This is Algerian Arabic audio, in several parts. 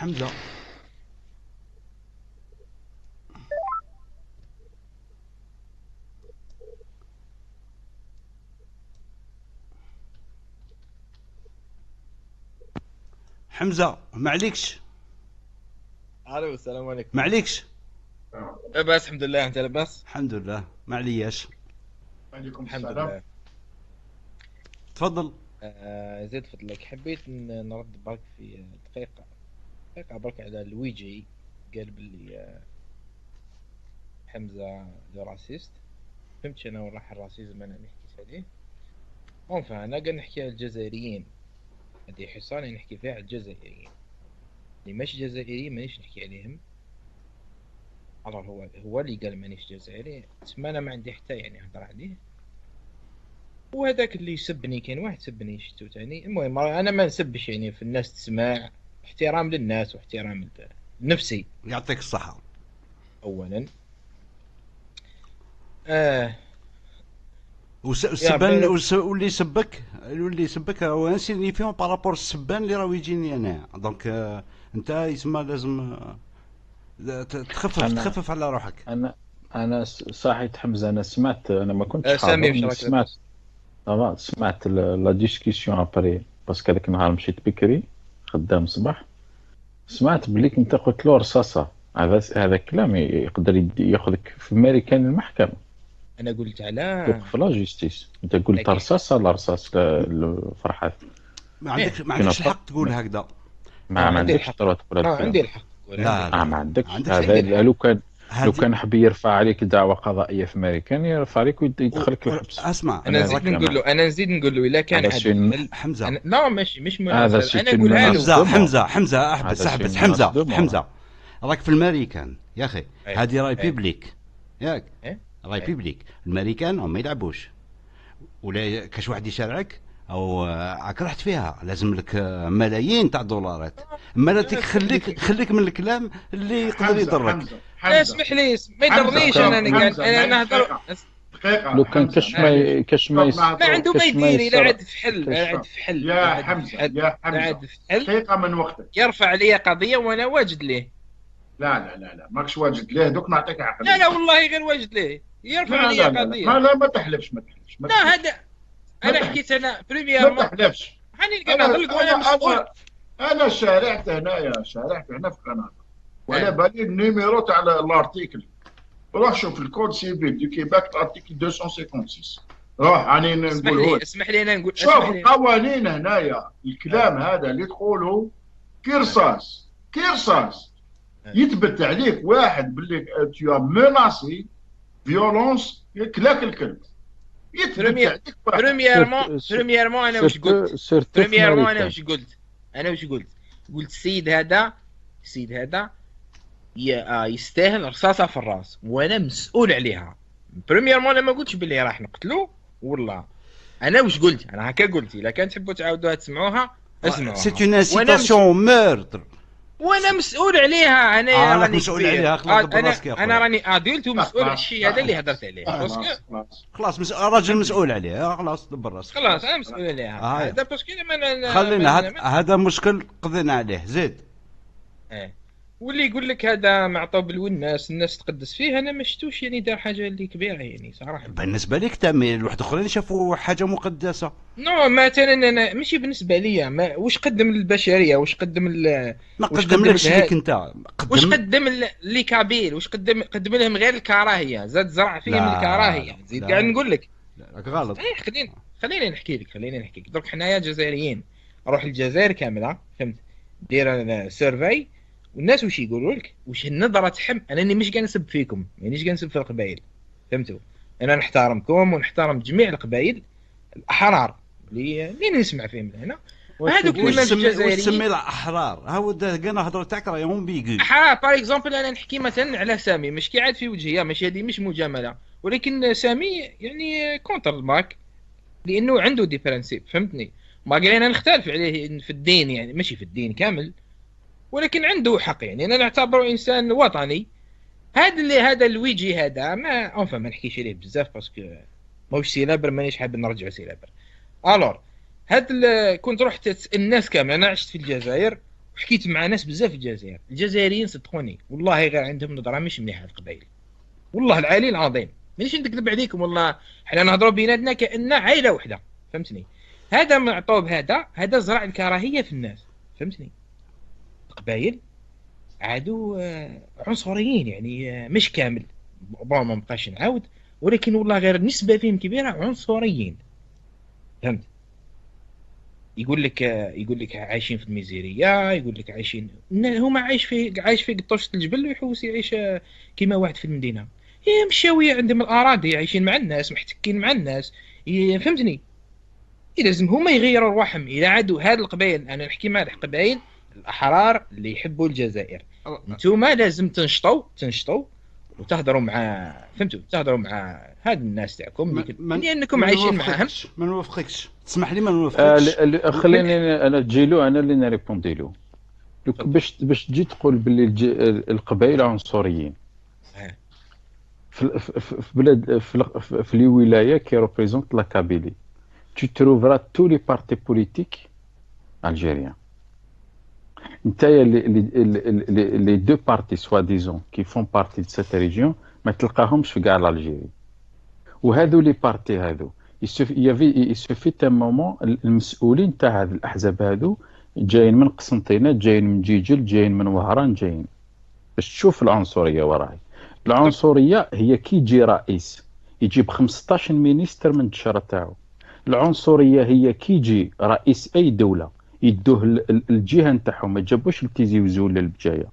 حمزة. حمزة ما عليكش. الو السلام عليكم. ما عليكش. لاباس الحمد لله، انت لاباس؟ الحمد لله ما علياش. عليكم الحمد السلام. لله. تفضل. زيد فضلك، حبيت نرد برك في دقيقة دقيقة برك على لويجي. قال باللي حمزة le raciste. فهمتش انا وين راح ال racisme انا اللي حكيت عليه. enfin انا قاعد نحكي على الجزائريين، هذه حصة اللي نحكي فيها على الجزائريين اللي ماشي جزائريين مانيش نحكي عليهم. alors هو اللي قال مانيش جزائري، تسمى انا ما عندي حتى يعني هضر عليه. وهذاك اللي يسبني كاين واحد سبني شتو تاني. المهم انا ما نسبش يعني في الناس، تسمع احترام للناس واحترام نفسي. يعطيك الصحة. اولا والسبان واللي يسبك، واللي يسبك هو insignifiant par rapport السبان اللي راه يجيني انا. donc انت يسمى لازم تخفف تخفف على روحك. انا صاحي حمزة، انا سمعت، انا ما كنتش حاضر، سمعت سمعت la discussion après parce que هذاك النهار مشيت بكري خدام صباح، سمعت بليك انت قلت له رصاصة. هذا كلام يقدر ياخذك في امريكان المحكمة. انا قلت على توقف la justice، انت قلت رصاصة لا رصاص الفرحات. ما عندكش الحق تقول هكذا. ما عندكش الحق تقول. عندي الحق. لا ما عندكش. هذا لو كان حب يرفع عليك دعوه قضائية في امريكان يرفع عليك ويدخلك الحبس. اسمع، انا نزيد نقول له، انا نزيد نقول له الا كان حمزة لا ماشي مش مناسب. انا نقولها له. حمزة حمزة احبس احبس. حمزة حمزة راك في الامريكان يا اخي، هذه راي publique ياك، راي publique. الامريكان ما يلعبوش، ولا كاش واحد يشارعك او راك رحت فيها لازم لك ملايين تاع دولارات. اما خليك من الكلام اللي يقدر يضرك. لا اسمح لي ما يضرنيش. انا نهضر دقيقة. لو كان كاش ما عنده ما يدير. الا عاد في حل، عاد في حل يا حمزة، يا حمزة دقيقة من وقتك. يرفع عليا قضية وانا واجد ليه. لا لا لا لا ماكش واجد ليه، دوك نعطيك عقل. لا لا والله غير واجد ليه، يرفع عليا قضية. لا لا ما تحلفش ما تحلفش. لا هذا انا حكيت انا premièrement ما تحلفش. هاني كنهضر وانا مسؤول. انا شارعت هنايا، شارعت هنا في كندا وعلى بالي ال numéro تاع l'article. روح شوف ال code civil du Québec l'article 256. روح راني نقوله. اسمح لي انا نقول. شوف القوانين هنايا، الكلام هذا اللي تقوله كرصاص كرصاص يثبت عليك واحد باللي tu as menacé violence كلاك الكلب. premièrement انا واش قلت؟ premièrement انا واش قلت؟ انا واش قلت؟ قلت السيد هذا، السيد هذا يستاهل رصاصة في الراس وانا مسؤول عليها. premièrement انا ما قلتش باللي راح نقتلو والله. انا واش قلت؟ انا هكا قلت. الا كان تحبوا تعاودوها تسمعوها اسمعوها. c'est une incitation meurtre وانا مسؤول عليها. انا راني مسؤول عليها. خلاص براسك يا خويا، انا راني adulte ومسؤول على الشيء هذا اللي هضرت عليه. خلاص راجل مسؤول عليه، خلاص دبر راسك. خلاص انا مسؤول عليها هذا parce que ما خلينا هذا مشكل قضينا عليه. زيد واللي يقول لك هذا معطوب الوناس الناس تقدس فيه، انا ما شفتوش يعني دار حاجة اللي كبيرة يعني صراحة. بالنسبة لك تامي الواحد اخرين شافوا حاجة مقدسة. non مثلا انا ماشي بالنسبة ليا، ما واش قدم للبشرية، واش قدم ما قدم لكش ليك انت، واش قدم les Kabyles، واش قدم لهم غير الكراهية، زاد زرع فيهم الكراهية. زيد قاعد نقول لك راك غلط. خليني نحكي لك، خليني نحكي لك. درك حنايا جزائريين، روح الجزائر كاملة فهمت، دير survey والناس واش يقولوا لك، واش النظرة تحم. انا مش قاعد نسب فيكم، مانيش قاعد نسب في القبائل فهمتوا. انا نحترمكم ونحترم جميع القبائل الاحرار اللي نسمع فيهم هنا. هذوك اللي ماشي جزائريين تسمي الاحرار، ها هو كان الهضرة تاعك راهي ambiguë. احرار par exemple انا نحكي مثلا على سامي، مش كي عاد في وجهي، ماشي هذه مش مجاملة، ولكن سامي يعني contre الماك لانه عنده des principes فهمتني. ما انا نختلف عليه في الدين يعني ماشي في الدين كامل، ولكن عنده حق يعني. انا نعتبره انسان وطني. هذا اللي هذا لويجي هذا ما enfin ما نحكيش عليه بزاف parce que ماهوش célèbre، مانيش حاب نرجعو célèbre. alors هاد كنت رحت الناس كامل، انا عشت في الجزائر حكيت مع ناس بزاف في الجزائر، الجزائريين صدقوني والله غير عندهم نظره مش مليحة القبائل، والله العلي العظيم مانيش نكذب عليكم، والله حنا نهضروا بيناتنا كأننا عائلة واحدة، فهمتني؟ هذا معطوب، هذا زرع الكراهية في الناس، فهمتني؟ القبائل عادوا عنصريين يعني، مش كامل bon ما نبقاش نعاود، ولكن والله غير النسبة فيهم كبيرة عنصريين، فهمت؟ يقول لك عايشين في الميزيريا، يقول لك عايشين، هما عايش في قطوشه الجبل ويحوس يعيش كيما واحد في المدينة. هي مشاويه عندهم الاراضي، عايشين مع الناس، محتكين مع الناس، فهمتني؟ لازم هما يغيروا رواحهم. اذا عادوا هاد القبائل، انا نحكي مع القبائل الاحرار اللي يحبوا الجزائر، نتوما لازم تنشطوا وتهضروا مع، فهمتوا، تهضروا مع هاد الناس تاعكم لانكم عايشين معاهم. ما نوافقكش، تسمح لي ما نوافقكش. خليني انا تجيلو، انا اللي ن répondi له. باش تجي تقول باللي القبائل عنصريين في بلاد في les wilayas qui représentent la Kabylie، tu trouveras tous les partis politiques algériens. نتايا les deux partis soi-disant qui font partie de cette région ما تلقاهمش في كاع l'Algérie. وهذو les partis هذو il suffit un moment المسؤولين تاع هاد الاحزاب هذو جايين من قسنطينه، جايين من جيجل، جايين من وهران، جايين باش تشوف العنصرية وراهي. العنصرية هي كي يجي رئيس يجيب 15 ministre من الدشره تاعو. العنصرية هي كي يجي رئيس اي دولة يدوه الجهة نتاعهم، ما جابوش لتيزي وزو ولا البجايه.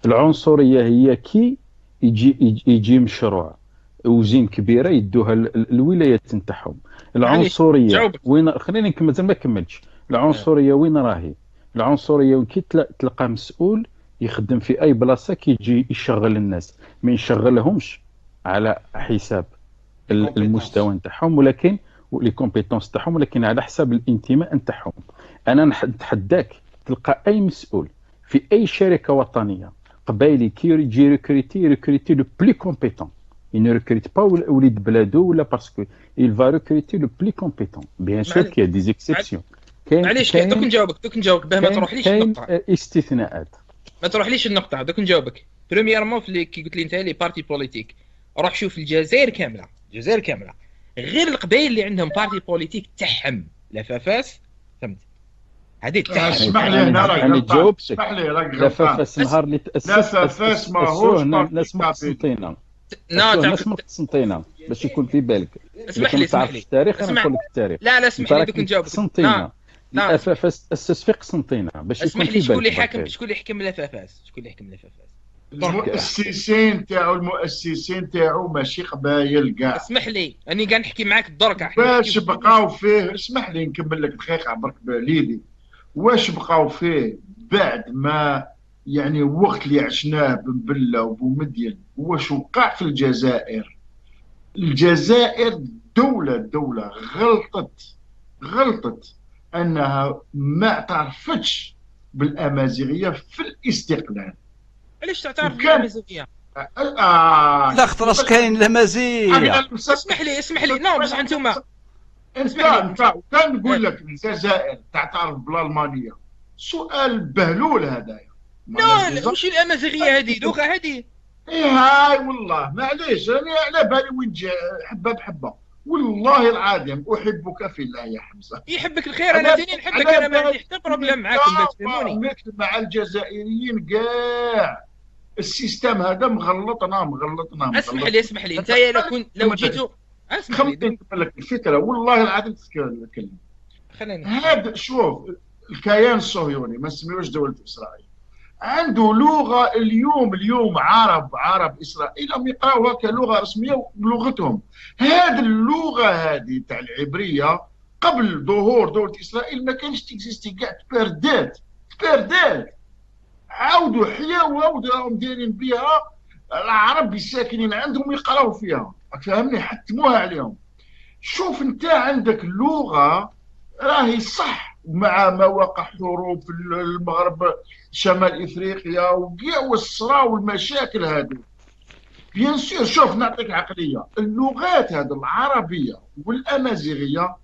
العنصرية هي كي يجي مشروع وزين كبيرة يدوها الولايات نتاعهم. العنصرية وين، خليني نكمل ما كملتش. العنصرية وين راهي؟ العنصرية كي تلقى مسؤول يخدم في اي بلاصة كيجي يشغل الناس، ما يشغلهمش على حساب المستوى نتاعهم ولكن les compétences تاعهم، ولكن على حساب الانتماء نتاعهم. انا نتحداك تلقى اي مسؤول في اي شركة وطنية قبايلي كي يجي recruter، recruter le plus compétent، il ne recrute pas وليد بلادو ولا parce que il va recruter le plus compétent. Bien sûr qu'il y a des exceptions. معليش دوك نجاوبك باه ما تروحليش النقطة. استثناءات ما تروحليش النقطة، دوك نجاوبك. premièrement في كي قلت لي انت les partis politiques، روح شوف الجزائر كاملة، الجزائر كاملة غير القبائل اللي عندهم parti politique تاعهم لا FFS، فهمت؟ هذه تاعهم. اسمح لي هنا راك انا جاوبتك. اسمح لي راك la FFS نهار اللي تاسس la FFS ماهوش ناس من قسنطينه، ناس من قسنطينه باش يكون في بالك. اسمح لي اسمح لي التاريخ، انا نقول لك التاريخ. لا اسمح لي دوك نجاوبك. قسنطينه ال FFS تاسس في قسنطينه باش يكون في بالك. شكون اللي حاكم، شكون اللي حكم la FFS؟ شكون اللي حكم la FFS؟ المؤسسين تاعو ماشي قبايل كاع. اسمح لي اني كاع نحكي معاك درك. واش بقاو فيه؟ اسمح لي نكمل لك دقيقة برك ليدي. واش بقاو فيه بعد ما يعني وقت اللي عشناه بنبله وبومدين، واش وقع في الجزائر؟ الجزائر دولة غلطت انها ما اعترفتش بالامازيغيه في الاستقلال. علاش تعترف بالامازيغيه؟ لا خطراش كاين الامازيغية. اسمح لي لا بصح انتوما انت كان نقول لك الجزائر تعترف بالالمانيه، سؤال بهلول هذايا. لا ماشي الامازيغية هذه لغة هذه. ايه هاي والله معليش انا على بالي وين تجي حبه بحبه. والله العظيم احبك في الله يا حمزة. يحبك الخير، انا ثاني نحبك، انا ما عندي حتى problème معاكم باش تفهموني. مثل مع الجزائريين كاع ال système هذا مغلطنا. اسمح لي انت لو كنت لو جيتو اسمح لي نكمل لك الفكرة والله العظيم تتكلم. خليني هذا شوف الكيان الصهيوني ما نسميوش دولة اسرائيل عنده لغة اليوم عرب اسرائيل هم يقراوها كلغة رسمية بلغتهم. هذه اللغة هذه تاع العبرية قبل ظهور دولة اسرائيل ما كانش ت exister كاع، تبردات عاودوا حياوها وراهم دايرين بها العرب الساكنين عندهم يقراو فيها، فهمني؟ حتموها عليهم. شوف انت عندك لغة راهي صح مع مواقع حروب في المغرب شمال افريقيا وكاع والصراع والمشاكل هذو. bien sûr شوف نعطيك عقلية، اللغات هذه العربية والامازيغيه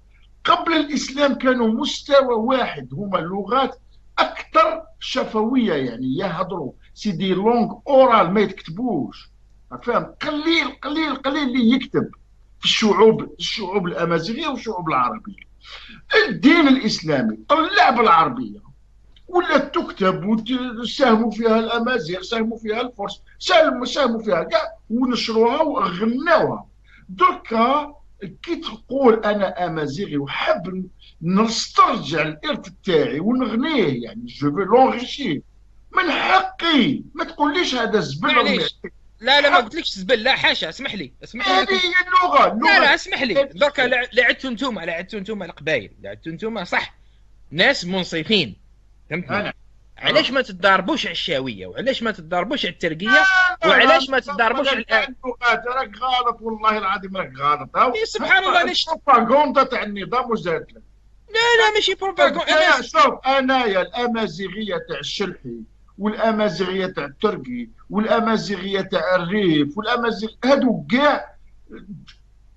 قبل الاسلام كانوا مستوى واحد، هما اللغات اكثر شفويه، يعني يهضروا، c'est des langues orales، ما يتكتبوش، فاهم؟ قليل قليل قليل اللي يكتب في الشعوب الامازيغية والشعوب العربية. الدين الاسلامي طلع بالعربية ولا تكتب، وساهموا فيها الامازيغ، ساهموا فيها الفرس، ساهموا فيها كاع، ونشروها وغناوها. دركا كي تقول انا امازيغي وحاب نسترجع الارث تاعي ونغنيه، يعني je veux l'enrichir، من حقي، ما تقوليش هذا الزبل. لا لا، ما قلتلكش زبل، لا حاشا، اسمح لي اسمح لي. هذه هي اللغة. لا لا، اسمح لي، دركا لعبتوا انتم القبايل، لعبتوا انتم صح ناس منصفين، فهمتني؟ علاش ما تضاربوش على الشاويه، وعلاش ما تضاربوش على الترقية، وعلاش ما تضاربوش على اللغات؟ راك غلط، والله العظيم راك غلط. سبحان الله، علاش؟ البروباغندا تاع النظام واش دارت لك؟ لا لا، ماشي بروباغندا. شوف، انايا الامازيغية تاع الشلحي والامازيغيه تاع الترقي والامازيغيه تاع الريف والامازيغ هادو كاع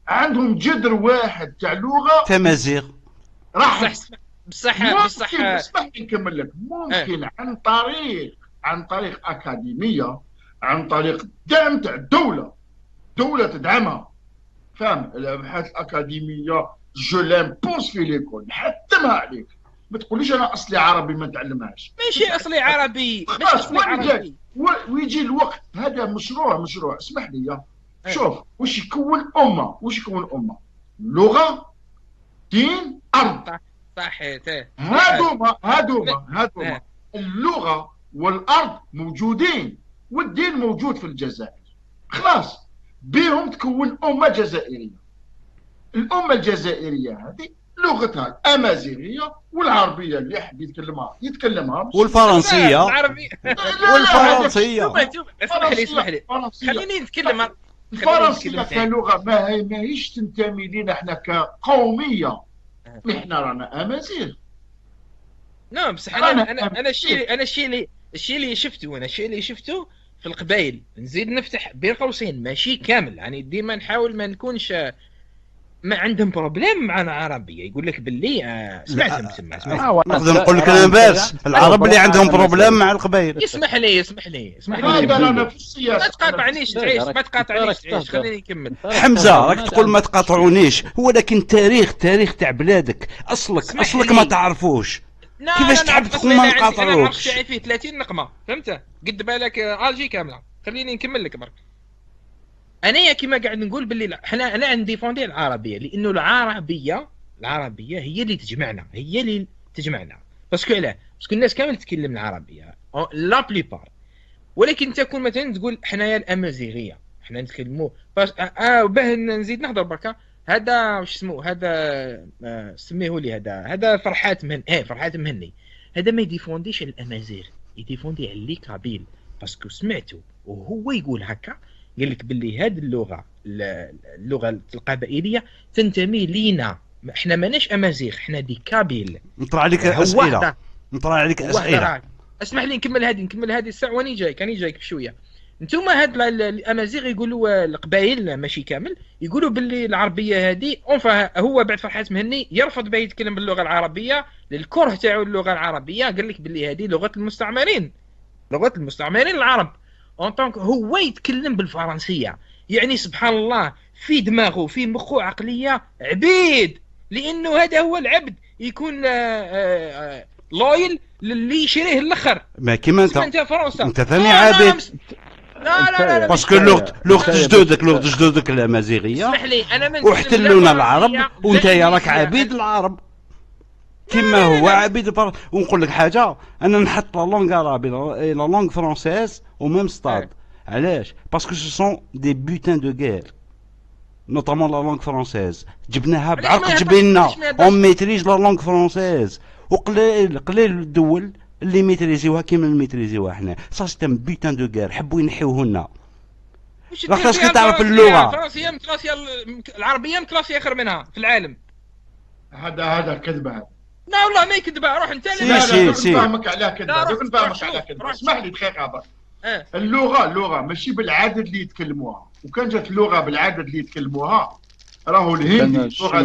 عندهم جذر واحد تاع لغة. تمازيغ. راح بصح اسمح لي نكمل لك. ممكن عن طريق اكاديميه، عن طريق دعم تاع الدوله، دولة تدعمها، فاهم؟ الابحاث الاكاديميه، je l'impose في l'école، نحتمها عليك. ما تقوليش انا اصلي عربي ما نتعلمهاش. ماشي اصلي عربي، ماشي اصلي عربي. ويجي الوقت، هذا مشروع، اسمح لي. شوف واش يكون امه، واش يكون امه؟ لغه، دين، ارض. صحيح. هادوما اللغة والارض موجودين والدين موجود في الجزائر، خلاص بهم تكون امه جزائريه. الامة الجزائرية هذه لغتها الامازيغية والعربيه، اللي يحب يتكلمها يتكلمها. والفرنسيه. العربية. والفرنسيه. اسمح لي اسمح لي، خليني نتكلم. الفرنسية كلغة ما هي ماهيش تنتمي لنا احنا كقوميه، احنا رانا امازيغ. نعم، بصح انا الشيء اللي شفته في القبائل، نزيد نفتح بين قوسين ماشي كامل، يعني ديما نحاول ما نكونش، ما عندهم problème مع العربيه، يقول لك باللي سمعتهم تسمع. سمعت، نقدر نقول لك l'inverse، العرب اللي عندهم problème مع القبائل. اسمح لي اسمح لي اسمح لي. انا في السياسه. ما تقاطعنيش تعيش، ما تقاطعنيش تعيش، خليني نكمل. حمزه، راك تقول ما تقاطعونيش، ولكن تاريخ تاع بلادك، اصلك ما تعرفوش، كيفاش تحب تقول ما نقاطعوكش؟ انا فيه 30 نقمه، فهمت؟ قد بالك الجي كامله. خليني نكمل لك برك. انايا كما قاعد نقول باللي حنا انا ن défendre العربيه، لانه العربيه هي اللي تجمعنا، هي اللي تجمعنا. parce que علاه؟ parce que الناس كامل تتكلم العربية la plupart. ولكن تكون مثلا تقول حنايا الامازيغيه، حنا نتكلموا باه نزيد نهضر بركه. هذا واش اسمه هذا، سميه لي، هذا فرحات مهني، ايه فرحات مهني، هذا ما ي défendre ش على الامازيغ، ي défendre على les Kabyles، parce que سمعته وهو يقول هكا، قال لك باللي هذه اللغه القبائليه تنتمي لينا، احنا ماناش امازيغ، احنا des Kabyles. نطرح عليك اسئله، نطرح عليك اسئله. اسمح لي نكمل هذه الساعة واني جايك، اني جايك بشويه. انتم هاد الامازيغ يقولوا، القبائل ماشي كامل، يقولوا باللي العربية هذه، enfin هو بعد فرحات مهني يرفض باه يتكلم باللغة العربية للكرة تاعو اللغة العربيه. قال لك باللي هذه لغة المستعمرين، لغة المستعمرين العرب، en tant que هو يتكلم بالفرنسيه. يعني سبحان الله، في دماغه في مخه عقلية عبيد، لانه هذا هو العبد، يكون loyal للي يشريه الاخر. ما كيما انت. انت فرنسا. انت ثاني عبيد. لا لا لا. parce que لغه جدودك الامازيغيه. اسمح لي، انا من واحتلونا العرب، وانت راك عبيد العرب كما هو عبيد. ونقول لك حاجه، انا نحط la langue arabe, la langue française au même stade. علاش؟ parce que ce sont des butins de guerre، notamment la langue française جبناها بعرق جبيننا، on maîtrise la langue française، وقليل قليل الدول اللي maîtriser وها كيما maîtriser وها حنا. ça c'est un butin de guerre، حبوا ينحيوه لنا. لاخاطش كي تعرف اللغه. الفرنسية مكلاسيه، العربية مكلاسيه خير منها في العالم. هذا كذبه هذا. لا والله ما يكذب، روح انت. si si si. نفهمك علاه كذبه، دوك نفهمك علاه كذبه، اسمح لي دقيقة برك. اللغه ماشي بالعدد اللي يتكلموها، وكان جات اللغة بالعدد اللي يتكلموها راهو الهندي، اللغة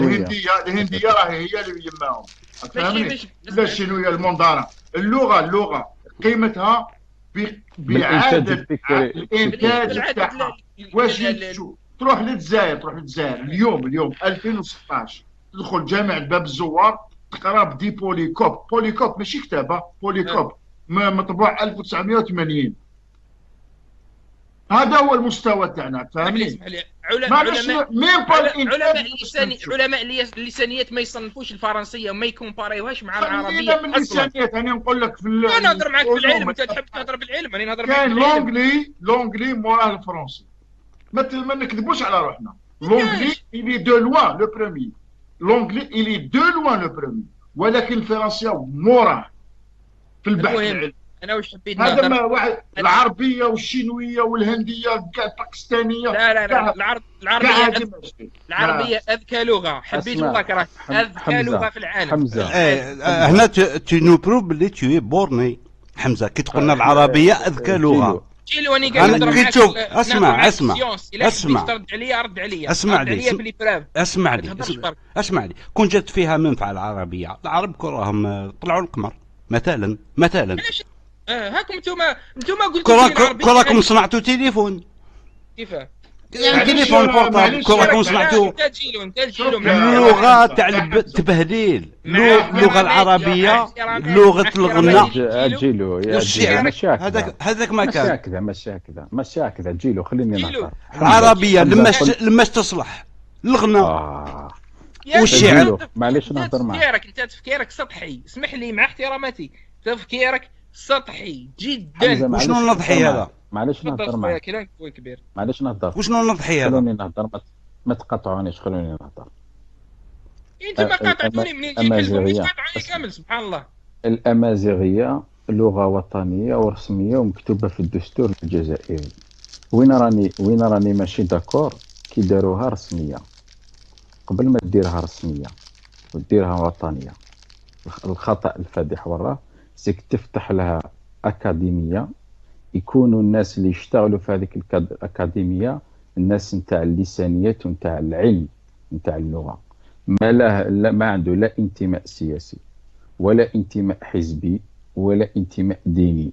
الهنديه راهي هي اللي يماهم، فهمني؟ لا، الشينويه، ال mandarin. اللغه قيمتها بعدد الانتاج تاعها. واش تروح للجزائر، تروح للجزائر اليوم 2016 تدخل جامعه باب الزوار تقرا ب des polycopes، polycope ماشي كتابه، polycope مطبوع 1980. هذا هو المستوى تاعنا، فاهمني؟ علماء اللسانيات ما يصنفوش الفرنسية وما يكومباريوهاش مع العربية. من اللسانيات انا نقول لك في انا نهضر معاك في العلم، انت تحب تهضر بالعلم، انا نهضر معاك كاين l'anglais، l'anglais موراه ال français، ما نكذبوش على روحنا. l'anglais il est de loin le premier، l'anglais il est de loin le premier، ولكن الفرنسية موراه في البحث العلمي. انا واش حبيت هذا ما واحد العربية والشينويه والهنديه الباكستانيه. لا لا لا، العربية العربية اذكى لغة، حبيت والله كرهت، اذكى لغة في العالم. حمزة هنا tu nous prouves بلي tu es borné حمزة كي تقولنا العربية اذكى لغة. جيلو انا قاعد نهضر معاك. شوف اسمع اسمع اسمع، ترد عليا رد عليا، اسمع لي اسمع لي اسمع لي، كون جات فيها منفعه العربية، العرب كراهم طلعوا القمر مثلا. مثلا هاكم انتوما قلتوا كراكم صنعتوا تليفون. كيفاه؟ يعني téléphone portable كراكم صنعتوا اللغة تاع التبهديل، اللغة العربية لغة الغناء والشعر. هذاك ما كان ماشي هكذا، ماشي هكذا، ماشي هكذا. جيلو خليني نهضر. العربية لما تصلح الغناء والشعر. معليش نهضر معاك. انت تفكيرك سطحي، اسمح لي مع احتراماتي، تفكيرك سطحي جدا. وشنو النضحي هذا؟ معليش نهضر معاك. كلام كبير. معليش نهضر. وشنو النضحي هذا؟ خلوني نهضر، ما تقاطعونيش، خلوني نهضر. انت ما قاطعتوني منين جيت قاطعوني كامل، سبحان الله. الامازيغية لغة وطنية ورسميه ومكتوبه في الدستور الجزائري. وين راني ماشي d'accord كي داروها رسمية. قبل ما ديرها رسمية وديرها وطنية، الخطا الفادح وراه c'est que تفتح لها أكاديمية، يكونوا الناس اللي يشتغلوا في هذيك الأكاديمية الناس نتاع اللسانيات ونتاع العلم نتاع اللغة، ما عنده لا انتماء سياسي ولا انتماء حزبي ولا انتماء ديني،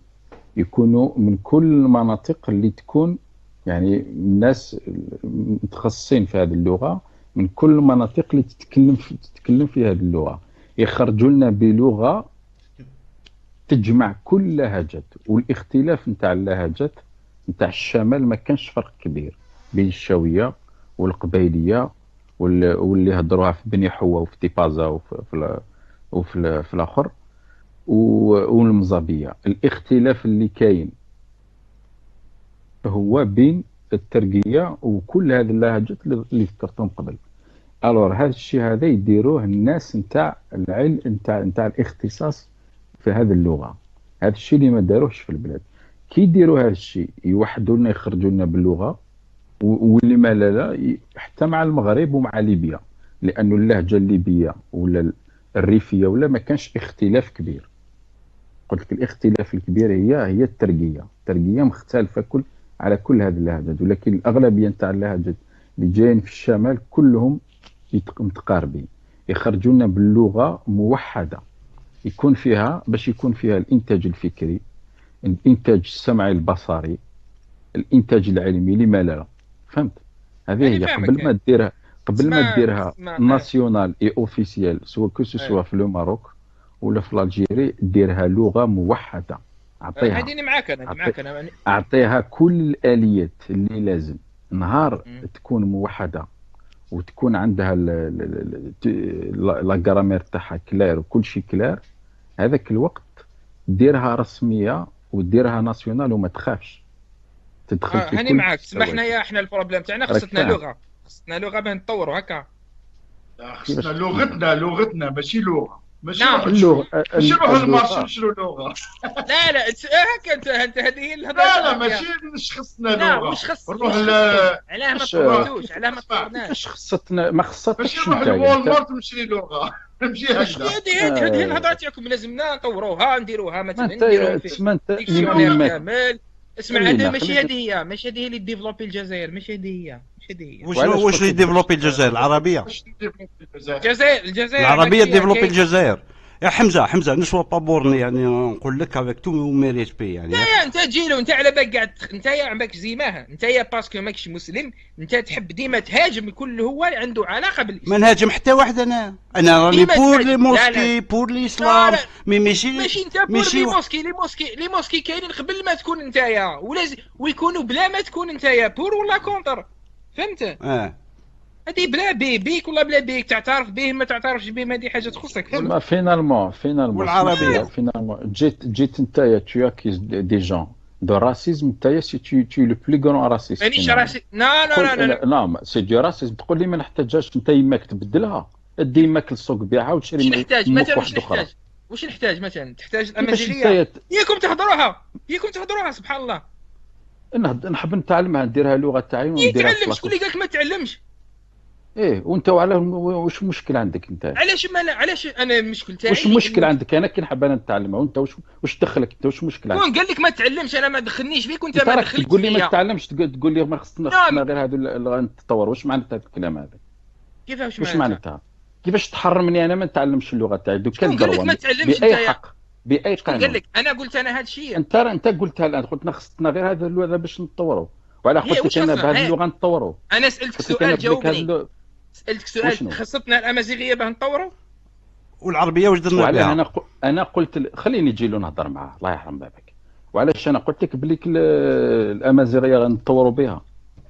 يكونوا من كل المناطق اللي تكون يعني الناس متخصصين في هذه اللغة من كل المناطق اللي تتكلم في هذه اللغة، يخرجوا لنا بلغة تجمع كل اللهجات. والاختلاف نتاع اللهجات نتاع الشمال ما كانش فرق كبير بين الشاويه والقبيليه واللي هضروها في بني حوا وفي تيبازا وفي الاخر والمزابيه. الاختلاف اللي كاين هو بين الترقية وكل هذه اللهجات اللي ذكرتهم قبل. alors هذا الشيء هذا يديروه الناس نتاع العلم نتاع الاختصاص في هذه اللغة. هذا الشيء اللي ما داروهش في البلاد. كي يديروا هذا الشيء يوحدوا لنا، يخرجوا لنا باللغة، واللي ما لا لا حتى مع المغرب ومع ليبيا، لانه اللهجة الليبية ولا الريفية ولا ما كانش اختلاف كبير. قلت لك الاختلاف الكبير هي الترقية. الترقية مختلفة على كل هذه اللهجات، ولكن الاغلبية نتاع اللهجات اللي جايين في الشمال كلهم متقاربين. يخرجوا لنا باللغة موحدة يكون فيها، باش يكون فيها الانتاج الفكري، الانتاج السمعي البصري، الانتاج العلمي، لما لا. فهمت؟ هذه هي. قبل ما ديرها، قبل ما ديرها nationale et officielle، soit que ce soit في le Maroc ولا في l'Algérie، ديرها لغة موحدة. اعطيها، هذه معاك انا، معاك انا، اعطيها كل الاليات اللي لازم. نهار تكون موحدة وتكون عندها la grammaire تاعها claire وكل شيء clair، هذاك الوقت ديرها رسمية وديرها nationale وما تخافش تدخل في هاني معاك. سمحنا يا احنا ال problème تاعنا خصتنا لغة، خصنا لغة باه نطوروا هكا. خصنا لغتنا، لغتنا ماشي لغة، ماشي نروح، ماشي نروح لل marché نشرو لغة. لا لا هكا انت هذه هي الهضرة. لا لا ماشي خصنا لغة، واش خص نروح علاه ما طورتوش، علاه ما طورناش، خصتنا ما خصتش. ماشي نروح لوالمارت ونشري لغة، نمشي هكذا. هذه الهضرة تاعكم لازمنا نطوروها، نديروها مثلا، نديرو dictionnaire كامل. اسمع، هذه ماشي هذه هي، ماشي هذه اللي développer الجزائر، ماشي هذه هي، ماشي هذه هي. واش اللي développer الجزائر؟ العربية. الجزائر العربية développer الجزائر. يا حمزة حمزة ne sois pas borné، يعني نقول لك avec tous mes respects يعني. لا انت جيلو، انت على بالك قاعد، انت على بالك زيماها، انت parce que ماكش مسلم انت تحب ديما تهاجم كل هو عنده علاقة بالاسلام. ما نهاجم حتى واحد، انا راني pour les mosquées، pour l'islam، mais ماشي ماشي انت pour les mosquées. les mosquées، les mosquées كاينين قبل ما تكون نتايا، ولازم ويكونوا بلا ما تكون نتايا pour ولا contre، فهمت؟ هذه بلا بيك ولا بلا بيك، تعترف به ما تعترفش به، هذه حاجة تخصك، فهمت؟ ما finalement finalement والعربية finalement جيت نتايا tu accuses des gens de racisme، نتايا c'est tu le plus grand raciste. مانيش raciste، non non non non non، c'est du racisme. تقول لي ما نحتاجهاش، انت يماك تبدلها، ادي يماك للسوق بيعها وتشري. نحتاج مثلا واش نحتاج؟ واش نحتاج مثلا؟ تحتاج الامازيغية، ياكم تهضروها، ياكم تهضروها، سبحان الله. نحب نتعلمها، نديرها لغة تاعي ونديرها. تعلم، شكون اللي قال لك ما تعلمش؟ ايه وانت وعلى واش المشكل عندك انت؟ علاش ما علاش انا المشكل تاعي؟ واش المشكل عندك؟ انا كي نحب انا نتعلمها وانت واش دخلك انت؟ واش المشكل عندك؟ شكون قال لك ما تعلمش؟ انا ما دخلنيش فيك وانت ما دخلتش. تقول لي ما تتعلمش، تقول لي ما خصنا غير هذو نتطور. واش معناتها الكلام هذا؟ كيفاش واش معناتها؟ كيفاش تحرمني انا ما نتعلمش اللغة تاعي؟ دوك كان قال لك ما تعلمش؟ باي حق؟ باي قانون؟ قال لك انا قلت انا هذا الشيء؟ انت قلتها الان، قلت خصنا غير هذا اللغة باش نتطوروا، وعلى قلت لك انا بهذه اللغة نتطوروا. انا سالتك سؤال جاوبني، سالتك سؤال، خصتنا الامازيغية باه نطوروا والعربية واش درنا بها؟ انا قلت خليني نجي له نهضر معاه، الله يرحم بابك. وعلاش انا قلت لك بليك الامازيغية غنطوروا بها؟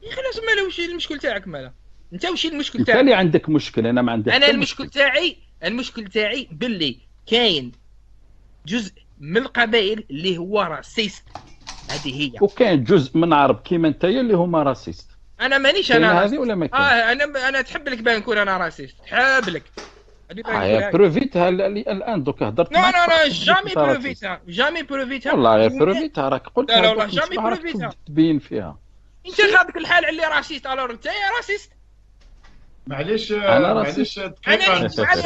يا اخي لازم مالا واش المشكل تاعك؟ مالا انت واش المشكل تاعك؟ انت اللي عندك مشكل، انا ما عندي. انا المشكل تاعي، المشكل تاعي باللي كاين جزء من القبائل اللي هو raciste، هذه هي. وكاين جزء من عرب كيما انت اللي هما racistes. انا مانيش انا هذه ولا ما كاين؟ انا تحب لك بان نكون انا raciste، تحب لك. بروفيتها الان دوك هضرت. non non non، jamais بروفيتها، jamais بروفيتها. والله غير بروفيتها، راك قلت. لا لا والله jamais بروفيتها. تبين فيها انت غاضك الحال على les racistes، alors انت raciste. معليش معليش دقيقة،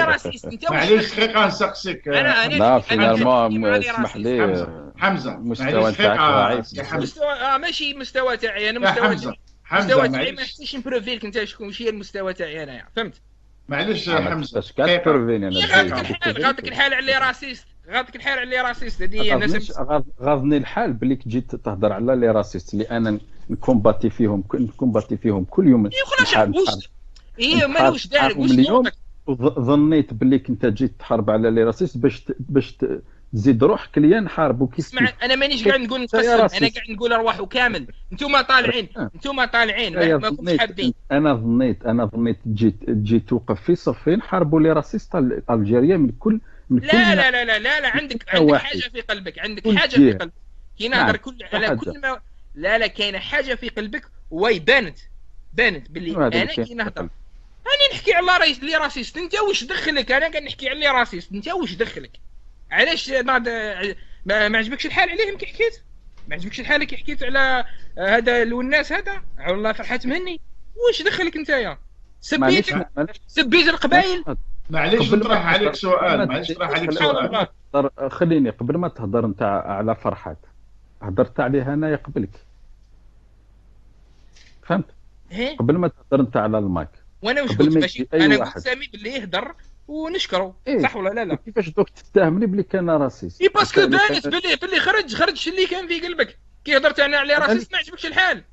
انا raciste. انت معليش دقيقة نسقسيك. انا لا finalement اسمح لي حمزة، المستوى تاعك ضعيف. مستوى ماشي مستوى تاعي انا، مستوى المستوى تاعي ما نحتاجش نبروفي لك انت شكون هي المستوى تاعي انايا، فهمت؟ معليش حمزة تبروفيني انا. غاضك الحال على les racistes، غاضك الحال على les racistes، هذه هي الناس. غاضني الحال بلي جيت تهضر على les racistes اللي انا نكومباتي فيهم، نكومباتي فيهم كل يوم. ايه مالوش دارك واش اليوم ظنيت بلي انت جيت تحارب على les racistes باش تزيد روحك ليا نحاربوا كيف. اسمع انا مانيش قاعد نقول نقسم، انا قاعد نقول ارواحوا كامل، انتم طالعين، انتم طالعين ما كنتش حابين. انا ظنيت تجي توقف في صفين حاربوا les racistes algériens من كل من لا كل لا لا لا لا لا، عندك حاجة في قلبك، عندك حاجة في قلبك كي نهضر كل على كل ما لا لا، كاينه حاجة في قلبك وي بانت باللي انا كي نهضر راني نحكي على les racistes. انت واش دخلك؟ انا كنحكي على les racistes، انت واش دخلك؟ علاش ما عجبكش الحال عليهم كي حكيت؟ ما عجبكش الحال كي حكيت على هذا الوناس هذا؟ والله فرحات مهني. واش دخلك نتايا؟ سبيت القبائل. معليش نطرح عليك سؤال، معليش نطرح عليك سؤال. خليني قبل ما تهضر انت على فرحات، هضرت عليها انايا قبلك، فهمت؟ قبل ما تهضر انت على الماك. وانا واش قلت؟ ماشي انا قلت سامي باللي يهضر ونشكره، إيه؟ صح ولا لا؟ لا كيفاش دوك تتهمني بلي كان raciste؟ إيه parce que بانت بلي خرج اللي كان في قلبك كي هضرت انا على raciste. ما عجبكش الحال؟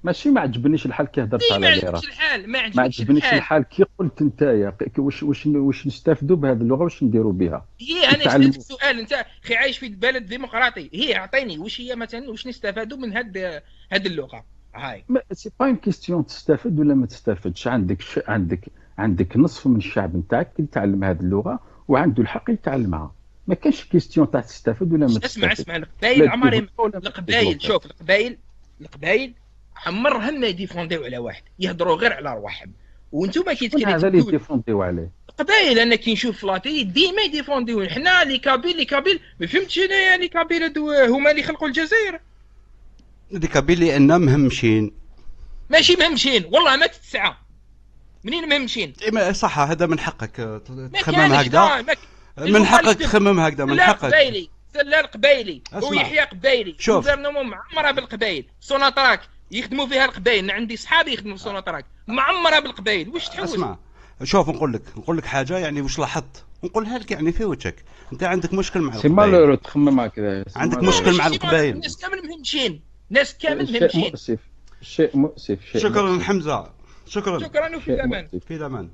ماشي ما عجبنيش الحال كي هضرت على les racistes، ما عجبنيش الحال كي قلت نتايا واش نستافدوا بهذه اللغة، واش نديروا بها؟ هي انا سالتك سؤال، انت اخي عايش في بلد ديمقراطي، هي اعطيني واش هي مثلا واش نستافدوا من هاد اللغة هاي؟ c'est pas une question تستافد ولا ما تستافدش. عندك نصف من الشعب نتاعك يتعلم هذه اللغة وعنده الحق يتعلمها، ما كانش question تاع تستافد ولا ما تستافد. اسمع القبائل عمري القبائل، شوف القبائل عمرهم ما يديفونديو على واحد، يهضروا غير على رواحهم. وانتم كي تكلموا هذا اللي يديفونديو عليه القبائل. انا كي نشوف في la télé ديما يديفونديو حنا les Kabyles، les Kabyles ما فهمتش انايا les Kabyles هادو هما اللي خلقوا الجزائر. les Kabyles لان مهمشين. ماشي مهمشين والله ما تتسعى. منين مهمشين؟ إيه صح، هذا من حقك تخمم هكذا، من حقك تخمم هكذا، من حقك. قبايلي سلال قبايلي ويحيى قبايلي، gouvernement معمره بالقبايل، سوناتراك يخدموا فيها القبايل، عندي صحابي يخدموا في سوناتراك معمره بالقبايل. واش تحوس؟ اسمع شوف نقول لك حاجة، يعني واش لاحظت نقولها لك يعني في وجهك، انت عندك مشكل مع c'est malheureux تخمم هكذا. عندك مشكل مع القبائل. الناس كامل مهمشين، ناس كامل مهمشين. مؤسف، شيء مؤسف، شيء شكرا حمزه، شكرا شكرا وفي الامان. في الامان.